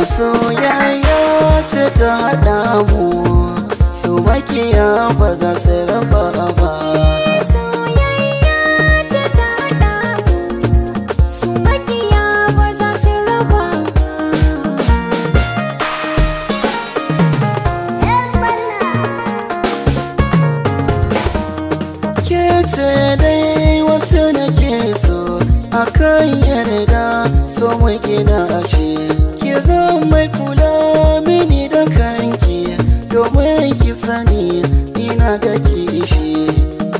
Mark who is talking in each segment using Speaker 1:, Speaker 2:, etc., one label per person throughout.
Speaker 1: Soyayya ce ta haɗa mu, su makiya ba za su raba ba.
Speaker 2: Soyayya ce ta haɗa mu, su makiya ba za su raba ba.
Speaker 1: Ke ce dai wacce nake so, akan yarda so mu gina shi. Ki zan mai kula mini da kanki, domin ki sani ina da kishi.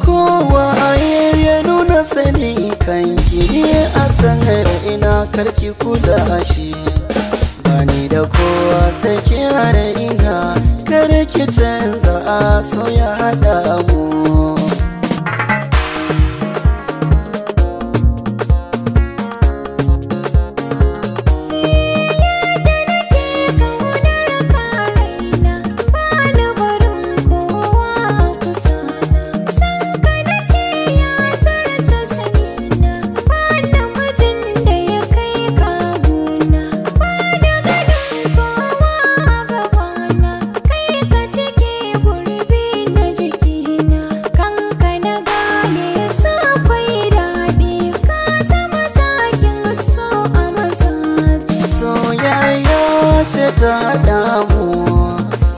Speaker 1: Kowa ya nuna sani kanki, ni a sanar ina karki kula shi. Bani da kowa sai ki har ina, kar ki canza a so ya haɗa mu.
Speaker 2: Yadda nake ƙaunar ka raina, bani barin kowa a kusa na. San ka nake ya zarta sanina, ba namijin da ya kai ka gona. Bani ganin kowa a gabana, kai ka cike gurbi na jikina. Kanka na gane sa akwai daɗi, ka zama zakin so a mazaje.
Speaker 1: Soyayya ce ta haɗa mu,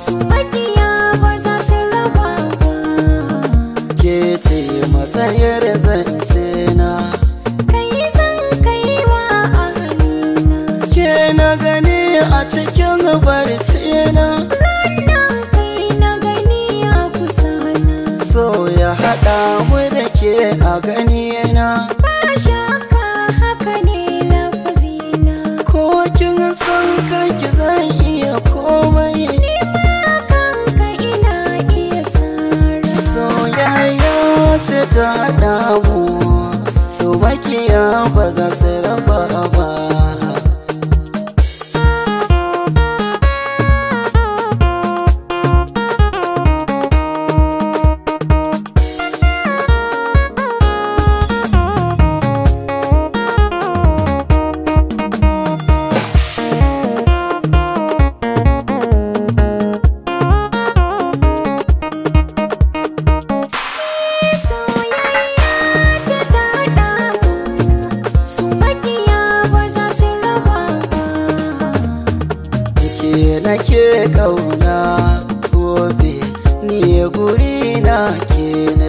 Speaker 2: Su makiya ba za su raba ba.
Speaker 1: ke ce matsayar zance na.
Speaker 2: Kai zan kai wa ahalina,
Speaker 1: Ke na gani a cikin barci na,
Speaker 2: ranar kai na gani a kusa na.
Speaker 1: so ya haɗa mu da ke a gani na.
Speaker 2: Ba shakka haka ne lafazina,
Speaker 1: Ko kin san kanki zan iya komai.
Speaker 2: ni ma kanka ina iya sara.
Speaker 1: Soyayya ce ta haɗa mu, su makiya ba za su raba ba.
Speaker 2: Soyayya ce ta haɗa mu, su makiya ba za su raba ba.
Speaker 1: Ke nake kauna gobe, ni guri na ke na